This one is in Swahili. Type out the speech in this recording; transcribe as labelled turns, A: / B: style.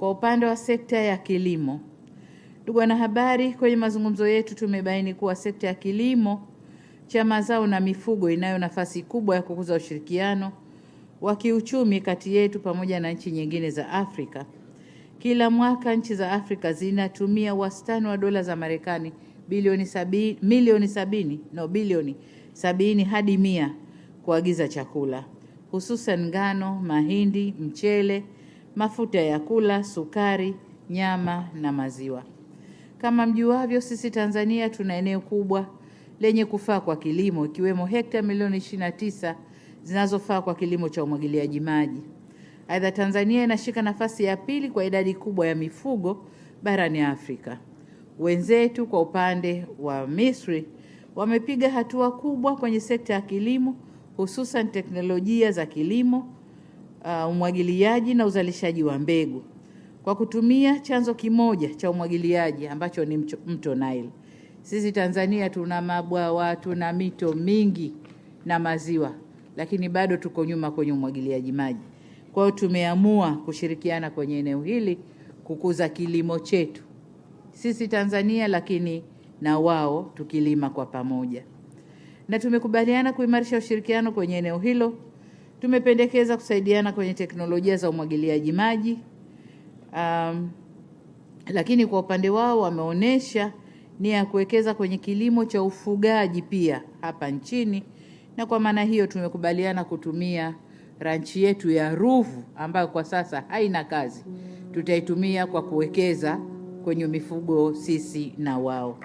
A: Kwa upande wa sekta ya kilimo, ndugu wanahabari, kwenye mazungumzo yetu tumebaini kuwa sekta ya kilimo cha mazao na mifugo inayo nafasi kubwa ya kukuza ushirikiano wa kiuchumi kati yetu pamoja na nchi nyingine za Afrika. Kila mwaka nchi za Afrika zinatumia wastani wa dola za Marekani bilioni sabini, milioni sabini, no bilioni 70 hadi 100 kuagiza chakula, hususan ngano, mahindi, mchele, mafuta ya kula, sukari, nyama na maziwa. Kama mjuavyo, sisi Tanzania tuna eneo kubwa lenye kufaa kwa kilimo ikiwemo hekta milioni 29 zinazofaa kwa kilimo cha umwagiliaji maji. Aidha, Tanzania inashika nafasi ya pili kwa idadi kubwa ya mifugo barani Afrika. Wenzetu kwa upande wa Misri wamepiga hatua kubwa kwenye sekta ya kilimo, hususan teknolojia za kilimo, umwagiliaji na uzalishaji wa mbegu kwa kutumia chanzo kimoja cha umwagiliaji ambacho ni mto Nile. Sisi Tanzania tuna mabwawa, tuna mito mingi na maziwa, lakini bado tuko nyuma kwenye umwagiliaji maji. Kwa hiyo tumeamua kushirikiana kwenye eneo hili kukuza kilimo chetu sisi Tanzania, lakini na wao tukilima kwa pamoja. Na tumekubaliana kuimarisha ushirikiano kwenye eneo hilo. Tumependekeza kusaidiana kwenye teknolojia za umwagiliaji maji. Lakini kwa upande wao wameonesha nia ya kuwekeza kwenye kilimo cha ufugaji pia hapa nchini, na kwa maana hiyo tumekubaliana kutumia ranchi yetu ya Ruvu ambayo kwa sasa haina kazi, tutaitumia kwa kuwekeza kwenye mifugo sisi na wao.